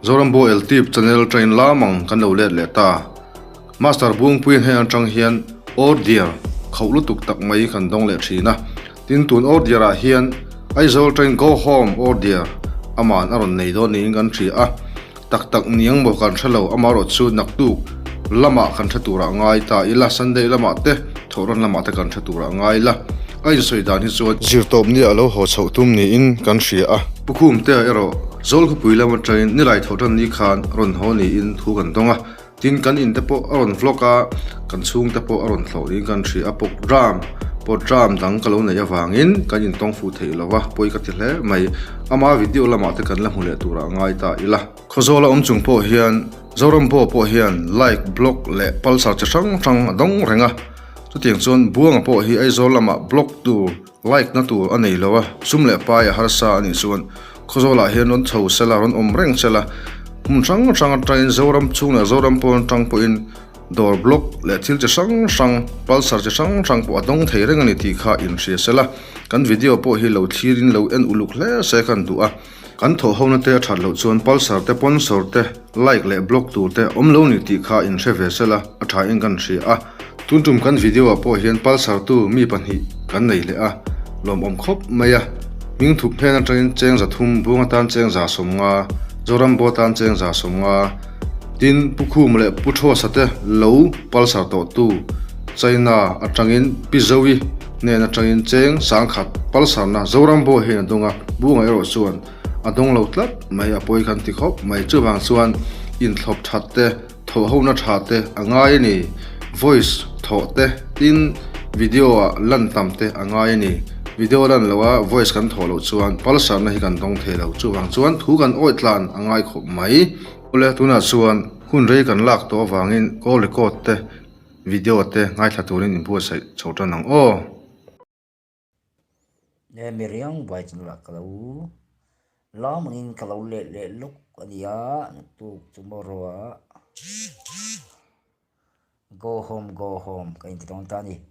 Zorambo Eltip channel train lamang kan lo let leh ta. Master Buangpuian hei atang hian order khauh lutuk tak mai kan dawng leh thin a. Tin tun order ah hian Aizawl train go home order aman a rawn nei dawn niin kan hria a. Tak tak niang maw kan hre lo, amaherawh chu naktuk lamah kan hre turah ngai ta ila, Sunday lamah te, thawhrawn lamah te kan hre turah ngai ila, a insawi dan hi chuan zirtawp nia a lo haw chhoh tum niin kan hria a. Pu Khumtea erawh Zawlkhawpui lam atangin nilai thawhtan ni khan rawn haw niin thu kan dawng a, tin kan in te pawh a rawn vlog a, kan chhungte pawh a rawn thlawh niin kan hria a, program program dang ka lo neih avangin kan intawng fuh theih lo va, pawi ka ti hle mai. Ama video lamah te kan la hmu leh turah ngai ta ila. Khawzawla awm chung pawh hian Zoram Bo pawh hian like, blog leh pulsar chi hrang hrang a dawng reng a. Chutiang chuan Buanga pawh hi Aizawl lamah blog tur, like na tur a nei lo a, sum leh pai a harsa a nih chuan Khawzawlah hian rawn chho sela, rawn awm reng sela, hmun hrang hrang atangin Zoram chhung leh Zoram pawn atang pawhin dawr blog leh thil chi hrang hrang, pulsar chi hrang hrang pawh a dawng thei reng a ni tih kha inhria sela. Kan video pawh hi lo thlirin lo en uluk hle se kan duh a. Kan thawh hona te a that loh chuan pulsar te sponsor te like leh blog tur te awm lo ni tih kha in hre ve sela a tha in kan hria a. Tun tum kan video ah pawh hian pulsar tu mi pahnih kan nei leh a, lawmawm khawp mai a. Hming thup hnen atangin cheng za thum, Buang atan cheng za sawmnga, Zoram Bo atan cheng za sawmnga, Tin, Pu Khum leh Pu Thawsa te lo pulsar tawh tu China atangin Pi Zoe hnen atangin cheng sangkhat pulsarna Zoram Bo hian a dawng a, Bunga erawh chuan a dawng lo tlat mai, a pawi khan ti khawp mai. Chuvang chuan inthlawp that te, thawhhona tha te a ngai a ni, voice thawh te, tin video ah lan tam te a ngai a ni. Video lan loh a voice kan thawh loh chuan pulsarna hi kan dawng thei lo. Chuvang chuan thu kan awih tlan a ngai khawp mai. Awle tunah chuan hun rei kan lak tawh avangin call record te video te ngaithla turin inbuatsaih chho tan ang aw. Nge mi riang buai chu lah ka lo lam angin ka lo let leh lawk a nia naktuk tomorrow ah go home go home ka inti dawn ta a ni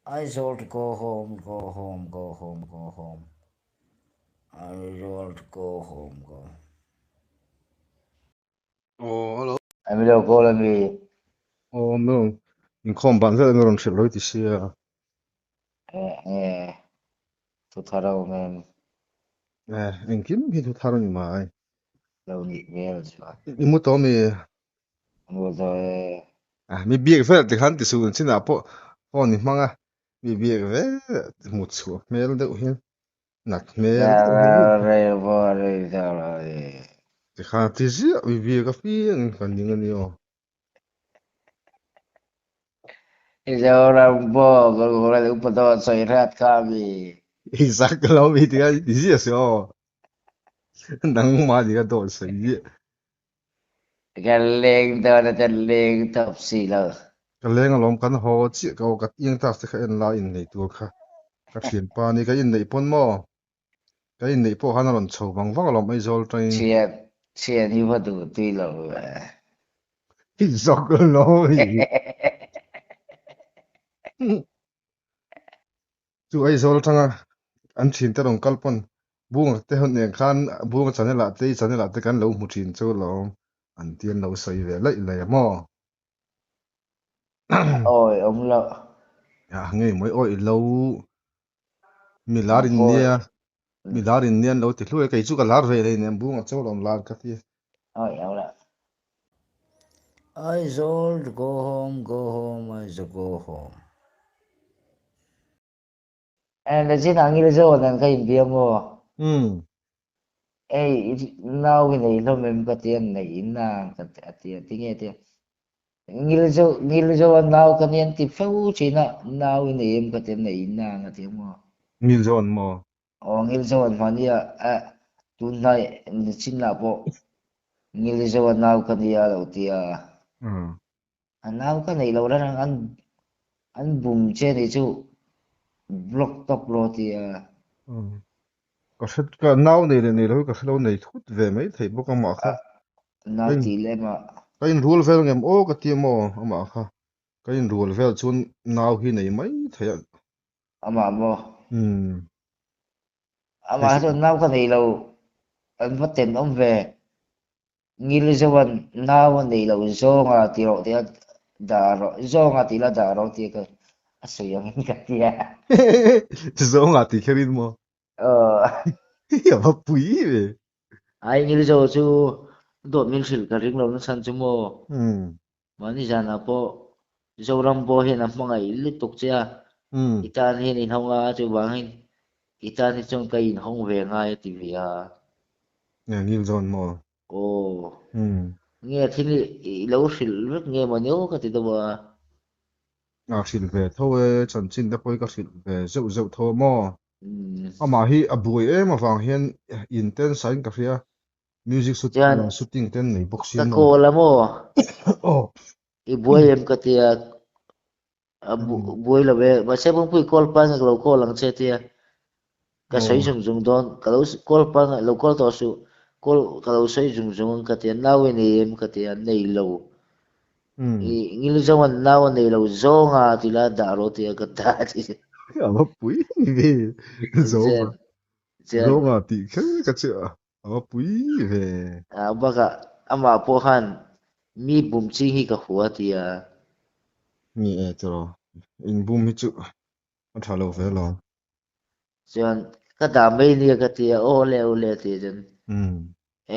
Aizawl to go home go home go home go home. Aizawl to go home go. Aw hello. Ami lo call ami. Aw mi rawn inkhawm ban vel ami rawn hrilh lawih ti sia. Eh nge thu thar a awm em? Eh engkim hi thu thar a ni mai. Lo nih hmel chuan. I mu tawh ami? Mu tawh e. Ah mi biak vel tikhan ti suh chinah pawh phone i hmang a. Mi biak vel hmu chhuah hmel deuh hian nat hmel deuh hian tikhan a ti ziah mi biak a piangin kan ning a ni aw. Mizoram pawh ka rual upa dawt sawi hrat kha mi. I zak lo mi tikhan i ti ziah si aw. Nangmah nih ka dawt sawi ziah. Ka leng dawn a ka leng tawp si lo. Ka leng alawm kan haw chiah ka aw ka iang tas te kha en la inneih tur kha ka thianpa ni ka inneih pawn maw ka inneih pawh khan a rawn chho vang vang alawm Aizawl atangin. Thian thian hi va duh tui lo ve. I zawk lo i. Chu Aizawl atanga an thiante rawn kal pawn Bunga te hun nen khan Bunga channel ah te i channel ah te kan lo hmu thin chu lawm an ti an lo sawi ve laih laih a maw? Awi awm loh. A ngei mai awi lo mi lar in nia mi lar in nia an lo ti hluai a kei chu ka lar ve lei nen Bunga chu lawm lar ka ti. Awi awm loh. Aizawl go home go home Aizawl go home. Nachin ang ila zawn an ka inbia maw? Ei, nau hi nei hlawm em ka ti a, nei in a ka ti a ti a, tinge a ti a. Ngil zo, ngil zo a nau ka ni an ti fo thin a, nau hi nei em ka ti a, nei in a ka ti a maw? Ngil zo an maw? Aw, ngil zo an hmani a, eh, tunhnai nachin ah pawh ngil zo a nau ka ni a lo ti a. A nau ka neih loh reng reng an an bum che nih chu block tawp lo ti a. Ka hre ka nau nei leh nei lo hi ka hre lo nei thut ve mai thei bawk amah kha. Nau tih lem ah. Ka inrual vel ngem aw ka ti maw amah kha. Ka inrual vel chuan nau hi nei mai thei a. Amah maw? Amah chuan nau ka nei lo an va tenawm ve. Ngilzoan nau a nei lo zawnga ti rawh tia dah rawh zawnga tih la dah rawh tia ka a sawi angin ka tia. Zawnga tih kher in maw? Aw. A va pui ve. Ai Ngilzo chu dawt min hrilh ka ring lo nachhan chu maw? Mahni zanah pawh Zoram pawh hian a hmangaih lutuk che a, i tan hian in hawng a, chuvangin i tan hi chuan ka inhawng ve ngai a ti ve a. Nge ngil zawn maw? Aw. Nge thil i lo hrilh vek nge mawni aw ka ti deuh a. A hrilh ve tho e, chanchin te pawh hi ka hrilh ve zeuh zeuh tho a maw? Amah hi a buai em avang hian intense a in ka hria. Music Chuan shooting te an nei bawk ka sia maw? call a maw? Aw. I buai em ka tia, a buai lo e, mahse Bawngpui call pangngai ka lo call ang che tia, ka sawi zung zung dawn, ka lo call pangngai lo call tawh suh, call ka lo sawi zung zung ang ka tia, nau i nei em ka tia, nei lo, i Ngilzoan nau a nei lo zawnga ti la dah rawh tia ka dah a ti. A va pui ve, zawnga, zawnga tih kher ka chiah. A va pui ve. A bakah amah pawh khan mi bum ching hi ka hua a ti a. Ni e tiraw, inbum hi chu a tha lo ve alawm. Chuan ka dah mai nia ka ti a, aw le aw le a ti a chuan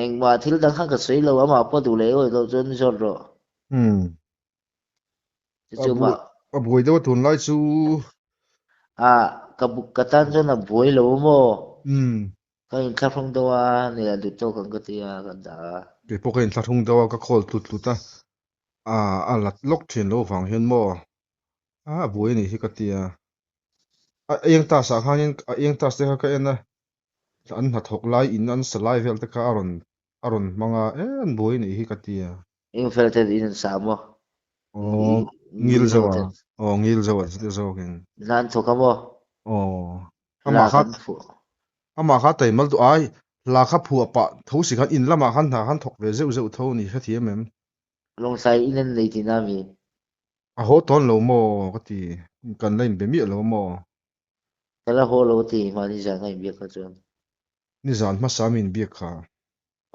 engmah thil dang kha ka sawi lo, amah pawh duh leh awih loh chuan zawt rawh. Chu A chu buai mah. a buai deuh a tunlai chu. A ka ka tan chuan a buai lo maw? Ka inthlahrung deuh a, ni a duh tawk ang ka ti a, ka dah a. Kei pawh ka inthlahrung deuh a, ka call tlut tlut a, a a lat lawk thin lo vang hian maw a a buai a nih hi ka ti a. A eng tas ah khanin a eng tas te kha ka en a, an hnathawk lai in an sa lai vel te kha a rawn a rawn hmang a, e an buai a nih hi ka ti a. Eng fel ten in an sa maw? Aw, ngil zo a. Aw, ngil zo a chuti zawkin. Hna an thawk a maw? Aw, Hla amah kha kan phuah. amah kha taimal duh ai, hla kha phuah pah tho si khan in lamah khan hna khan thawk ve zeuh zeuh tho ni hrethiam em? Lawngtlai in an nei tihna mi? A haw tawn lo maw ka ti, kan la inbe miah lo maw? Ka la haw lo a ti, mahni zan ka inbiak kha chuan. Nizan hmasa mi inbiak kha.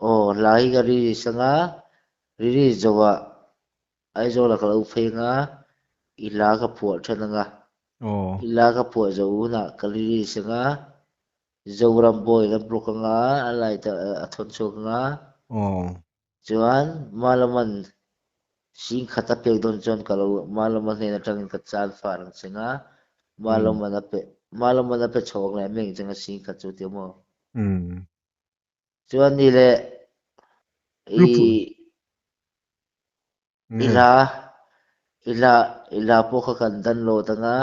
Aw, hla hi ka release anga, release zawhah Aizawlah ka lo phei anga, i hla ka phuah then anga, i hla ka phuah zawh hunah ka release anga, Zoram Boy a block anga, a light a thawn chhuak anga, chuan Malaman sing khat a pek dawn chuan ka lo Malama hnen atangin ka chan far ang che anga, Malaman a pe Malaman a pe chho ang leh a meng changa sing khat chu tia maw? Chuan ni leh i i hla i hla i hla pawh kha kan dan lawt anga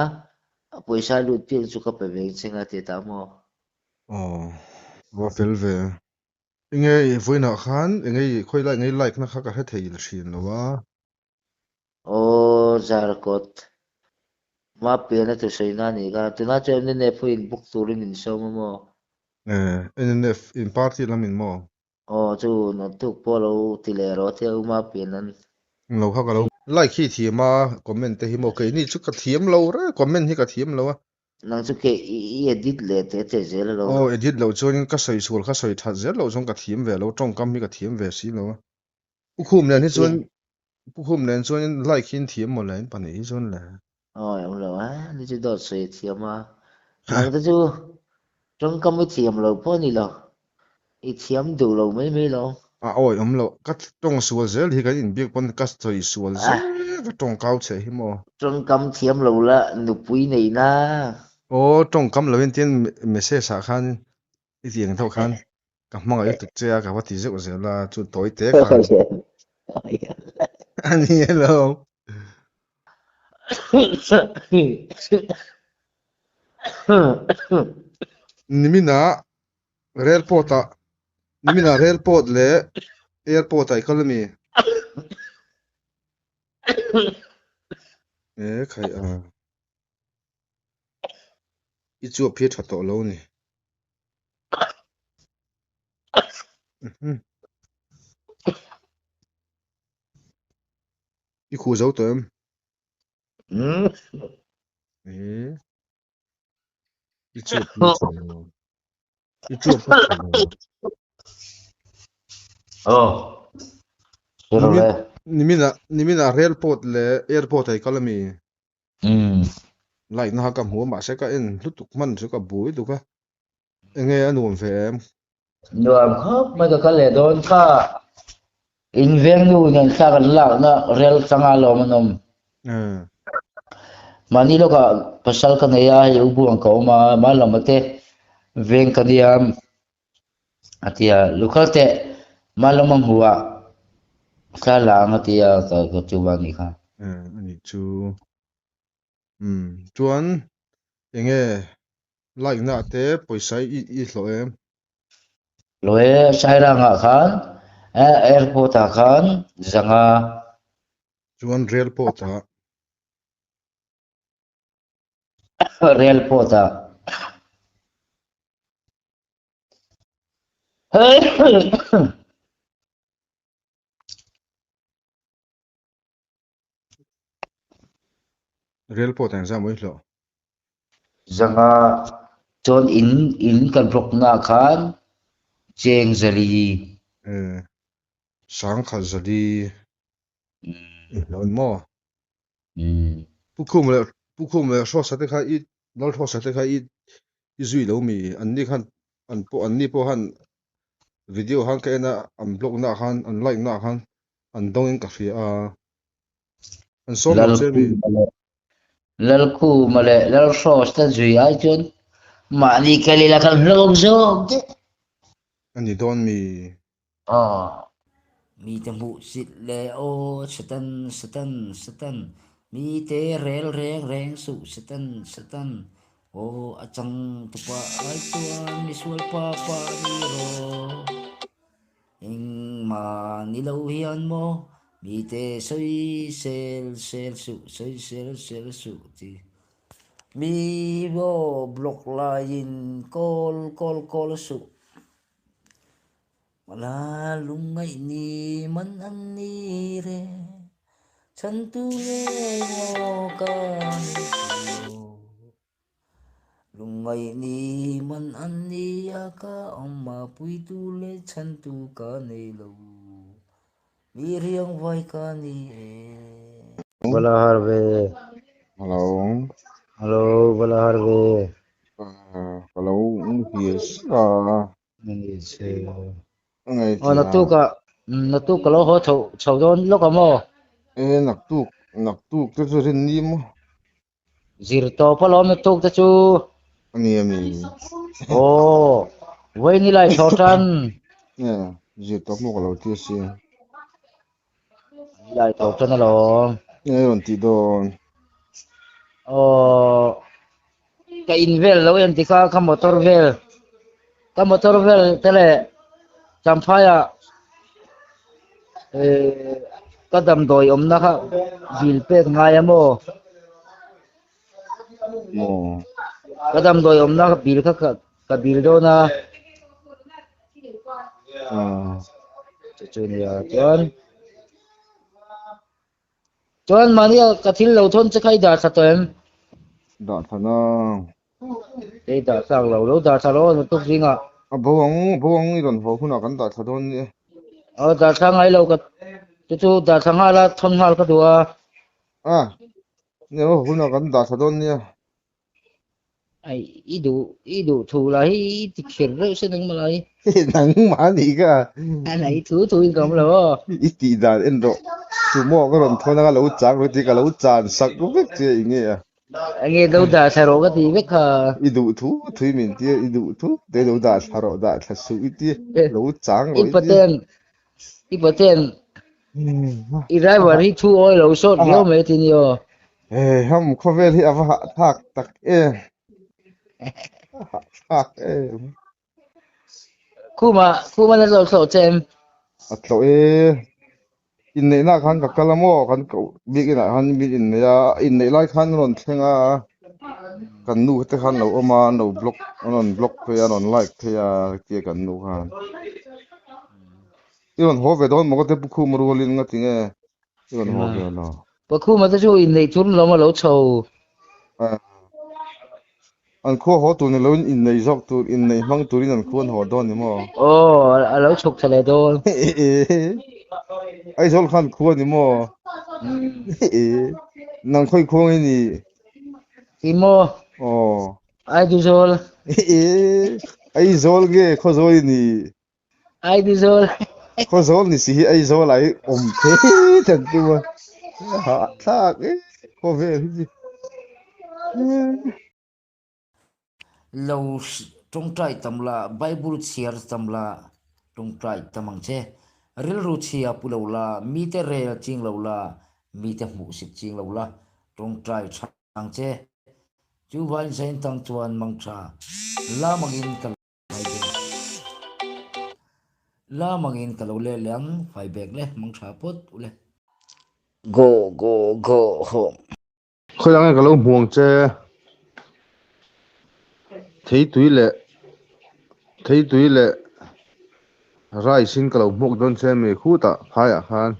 a pawisa lut piang chu ka pe ve ang che nga ti ta maw? Aw, va fel ve. Enge i vawiinah khan enge i khawi lai enge i like na kha ka hre thei thin lo a. Aw Zarkawt, hma pian a thusawi na anih kha. Tunah chuan NNF ho in book turin in sawm a maw? Eh, NNF in party lam in maw? Aw chu naktuk pawh lo ti leh rawh tia u hma pian an. Lo kha ka lo like hi thiam a, comment te hi maw keini chu ka thiam lo reng a, comment hi ka thiam lo a. Nang chu ke i edit leh teh teh zel alawm. Aw edit loh chuanin ka sawi sual kha sawi that zel loh chuan ka thiam ve lo, tawngkam hi ka thiam ve si lo a. Pu Khum nen hi chuan Pu Khum nen chuan like hi in thiam maw le in pahnih hi chuan le. Aw em lo a, ni chu dawt sawi a thiam a. Nang te chu tawngkam i thiam lo pawh a ni lo, i thiam duh lo mai mai lo. A awi awm lo, ka tawng sual zel hi kan inbiak pawn ka sawi sual zel ka tawngkau chhe hi maw. Tawngkam thiam lo la nupui nei na. Aw tawngkam lo in tin message ah khan i tih ang deuh khan Ka hmangaih lutuk che a, ka va ti zeuh zel a, chu tawi te khan. A ni elo. Niminah railport ah niminah railport leh airport ah i kal ami? E khai a. I chuap hi a tha tawh lo ni. I khuh zo tawh em? I chuap hi a tha lo. I chuap a tha lo. Aw. Nimin nimin ah nimin ah rail port leh airport ah i kal ami? Umm. Light na kha ka hmu a mahse ka en lutuk hman chu ka bui duk a. Enge a nuam ve em? Nuam khawp mai ka kal leh dawn kha. In veng nu nen thla kan lakna rel changa lawm an awm. Mahni lawkah pasal ka nei a, hei u buang ka awm a, mah lam te veng ka nia a ti a, lukhal teh mah lam a hmu a thla la ang a ti a, ka chu va nih kha. A nih chu. Umm chuan enge like na te pawisa i i hlawh em? Hlawh e, Sairang ah khan eh airport ah khan zanga. Chuan rail port ah. Rail port ah. Rel pawh teng zah mai hlawh. Zanga chuan in in kan block na khan cheng zali. Eh sangkhat zali i hlawh an maw? Pu Khum leh Pu Khum leh Hrawsa te kha i Lal Hrawsa te kha i i zui lo mi? An ni khan an pawh an ni pawh khan video khan ka en a an block na khan an like na khan an dawng in ka hria a. An sawm lo che mi? Lalkhuma leh Lalhrawsa te zui ai chuan mahni kal ila kan hlawm zawk daih. A ni dawn mi? Aw. Mite hmuh sit leh aw Satan Satan Satan Mite rel reng reng suh Satan Satan Aw a chang tupa ai chuan misual pa pa ni rawh Engmah ni lo hian maw mite sawi sel sel suh sawi sel sel suh ti Mi maw block laiin kawl kawl kawl suh. Mala lungngaih ni man an ni re, chhantu ngei maw ka ni lo. Lungngaih ni man an ni a ka awm a, puitu leh chhantu ka nei lo. Mi riangvai ka ni e. Bala har ve. Hello. Hello, bala har ve. Ka lo muhil sa a. Ni che. Aw naktuk ah naktuk ka lo haw chho chho dawn lawk a maw? E naktuk naktuk te chu rin ni maw? Zir tawp alawm naktuk te chu. Ani ami. Aw vawi ni lai thlawh tan. E zir tawp maw ka lo ti a si. Ni lai thlawh tan alawm. E rawn ti dawn. Aw Ka in vel lo en tikha ka motor vel ka motor vel te leh Champhai-ah eh ka damdawi awmna kha bill pek ngai a maw? Ka damdawi awmna kha bill kha ka bill dawn a. Chu chu nia chuan. Chuan mahnia ka thil lo thawn che kha i dah thla tawh em? Dah thla na. Kei dah thlak lo, lo dah thla rawh aw tuk zingah. A bo ang, a bo ang i rawn haw hunah kan dah thla dawn nia. Aw dah thla ngai lo ka chu chu dah thla nghal a thawn nghal ka duh a. A, nia haw hunah kan dah thla dawn nia. Ai, i duh, i duh thu la hi i ti khir reuh se nangmah lai. Nangmah a nih kha. A nei thu thu in ka awm lo aw. I tih dan en rawh. Sumo ka rawn thawn anga lo chang rawh tih ka lo chan sak vek che i nge a. Enge lo dah thla rawh ka ti vek kha. I duh thu thu i min tir, i duh thu te lo dah thla rawh, dah thla suh i ti, lo chang I rawh i ti. paten, i paten I driver hi thu awi lo sawt viau mai ti ni aw. Hei ham khawvel hi a va hahthlak tak em. A hahthlak em. Khuma khuma na tlawh thlawh che em? A tlawh e. Inneihna khan ka kal a maw kan koh bik inah khan min inneih a, inneih lai khan an rawn thleng a, kan nu te khan lo awm a, an lo block an rawn block phei a, an rawn like phei a tia kan nu khan. I rawn haw ve dawn maw ka te Pu Khuma rualin nga ti nge i rawn haw ve lo? Pu Khuma te chu inneih thur lawm a lo chho. An khua haw tur ni loin innei zawk tur, innei hmang turin an khua an haw dawn ni maw? Aw, a lo chhuk thla leh dawn. Aizawl khan khua ni maw? Nang khawi khua nge ni? Ti maw? Aw. Aizawl. Aizawl nge Khawzawl i ni? Aizawl. Khawzawl ni si hi Aizawl ah hi awm thei tan tum a. Hahthlak e khawvel hi chu. Lo tawngtai tam la, Bible chhiar tam la, tawngtai tam ang che. Rilru chhia pu lo la, mite rel ching lo la, mite hmuhsit ching lo la, tawngtai tha ang che. Chu vainsain tang chuan mangtha lamangin ka Lamangin ka lo let leh ang, fai bek le, mangtha phawt u le. Go go go home. Khawi ang e ka lo hmu ang che. Theitui leh theitui leh rice in ka lo hmuak dawn che mi khutah phaiah khan.